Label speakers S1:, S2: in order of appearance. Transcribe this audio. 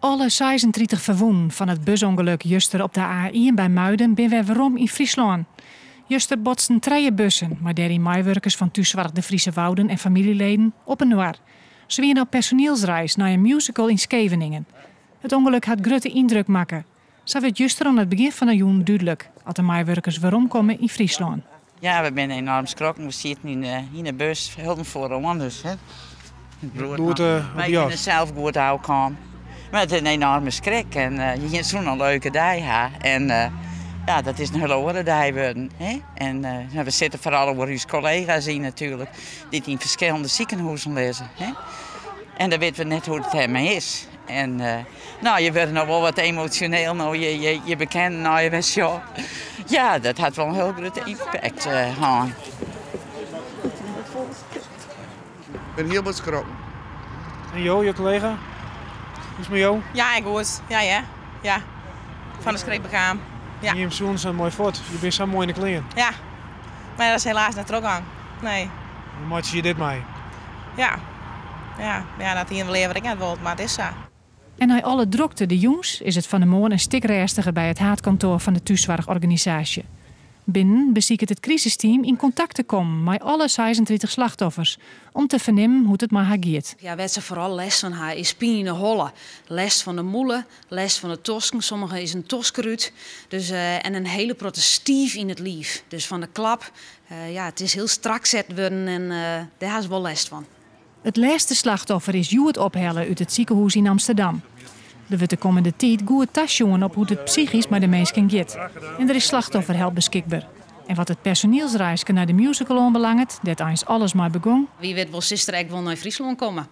S1: Alle 36 ferwûnen fan it busûngeluk juster op de A-ien by Muiden binne wer werom yn Fryslân. Juster botsten trije bussen, mei dêryn meiwurkers fan thússoarch De Friese Wouden en famyljeleden, op inoar. Se wiene op personielsreis nei in musical yn Skeveningen. It ûngeluk hat grutte yndruk makke. Sa wurdt juster oan it begjin fan de jûn dúdlik at de meiwurkers weromkomme yn Fryslân.
S2: Ja, we binne enorm skrokken. We sieten yn de bus, hielendal foaroan dus. Hè. It bloed
S3: Goed,
S2: noch. Wy binne sels goed ôfkaam. Mar it is in enorme skrik en je soene in leuke dei ha. En ja, dat is in hiele oare dei wurden. Hè? En we sitte foaral oer ús kollega's yn natuerlik, dy't yn ferskillende sikehûzen lizze. Hè? En dan witte we net hoe't it dêrmei is. En no, je wurde noch wol wat emosjoneel no je je bekenden nei je wer sjogge. Ja, dat hat wol in hiel grutte impact hân.
S3: Ik bin hiel wat skrokken. En jo, jo kollega? Hoe is it mei jo?
S4: Ja, goed. Ja, ja. Ja. Fan de skrik begaan. Ja.
S3: Jim soenen sa moai fuort. Je binne sa moai yn de klean.
S4: Ja. Mar dat is helaas net trochgong. Nee.
S3: Dan meitsje je dit mei.
S4: Ja. Ja, ja, dat hiene we leaver ek net wold, mar it is sa.
S1: En nei alle drokte de jûns is it fan 'e moarn in stik rêstiger by it haadkantoar fan de thússoarchorganisaasje. Binnen besiket it krisisteam yn kontakt te kommen mei alle 36 slachtoffers om te fernimmen hoe't it mei har giet.
S5: Ja, wêr't se foaral lêst fan ha is pine yn 'e holle, lêst fan de mûle, lêst fan de tosken, sommige is in tosk derút, dus en in hiele protte stiif yn it liif. Dus fan de klap, ja, it is hiel strak set wurden en dêr ha se wol lêst fan.
S1: It lêste slachtoffer is hjoed ophelle út it sikehûs yn Amsterdam. Der wurdt de kommende tiid goed tasjoen op hoe't it psychysk mei de minsken giet en der is slachtofferhelp beskikber. En wat it personielsreiske nei de musical oanbelanget, dêr't eins alles mei begong.
S5: Wie wit wol sister ek wol nei Fryslân komme.